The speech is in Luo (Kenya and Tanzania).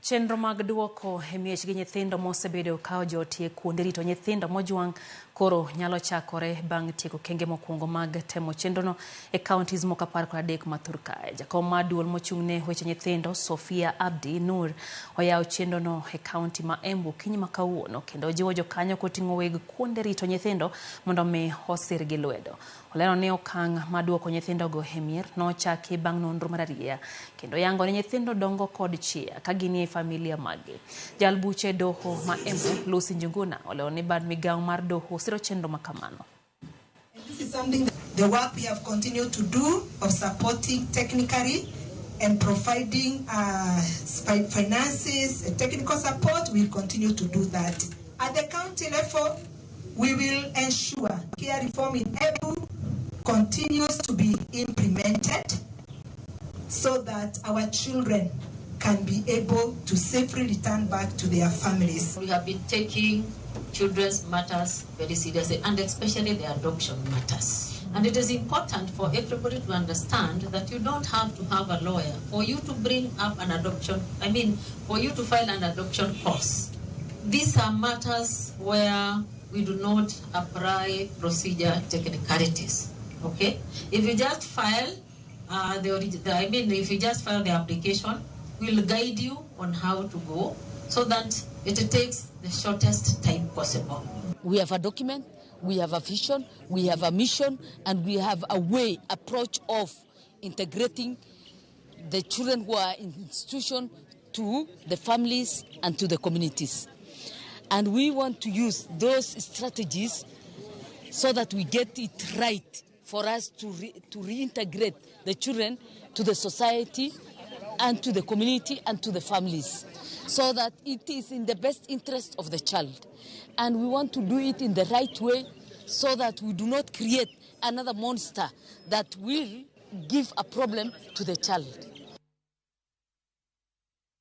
Chenro mag duoko e miechgi nyithindo mosebedo ka ojotie kuonde rito nyithindo mojwang' koro nyalo chakore bang' tieko kenge mokwongo mag temo chenrono e counties moko 13 ma thur kae. Jakom mar duol mochung' ne weche nyithindo Sophia Abdi Nur oyawo chenrono e county ma Embu okinyi ma kawuono kendo ojiwo jokanyo koting'o weg kuonde rito nyithindo mondo mi osirgi lwedo. Olero ni okang' mar duoko nyithindogo e mier nochaki bang' nonro mar arieya kendo yango ni nyithindo dongo kod chia ka ginie familia maggi. Jal buche e doho ma Embu Lucy Njuguna olero ni bad migawo mar doho siro chenro ma kamano. This is something that the work we have continued to do of supporting technically and providing finances and technical support, we'll continue to do that. At the county level, we will ensure care reform in Embu continues to be implemented so that our children can be able to safely return back to their families. We have been taking children's matters very seriously, and especially the adoption matters. And it is important for everybody to understand that you don't have to have a lawyer for you to bring up an adoption, I mean, for you to file an adoption cause. These are matters where we do not apply procedure technicalities, okay? If you just file, if you just file the application, we'll guide you on how to go so that it takes the shortest time possible. We have a document, we have a vision, we have a mission, and we have a way, approach of integrating the children who are in institution to the families and to the communities. And we want to use those strategies so that we get it right for us to reintegrate the children to the society and to the community and to the families, so that it is in the best interest of the child. And we want to do it in the right way so that we do not create another monster that will give a problem to the child.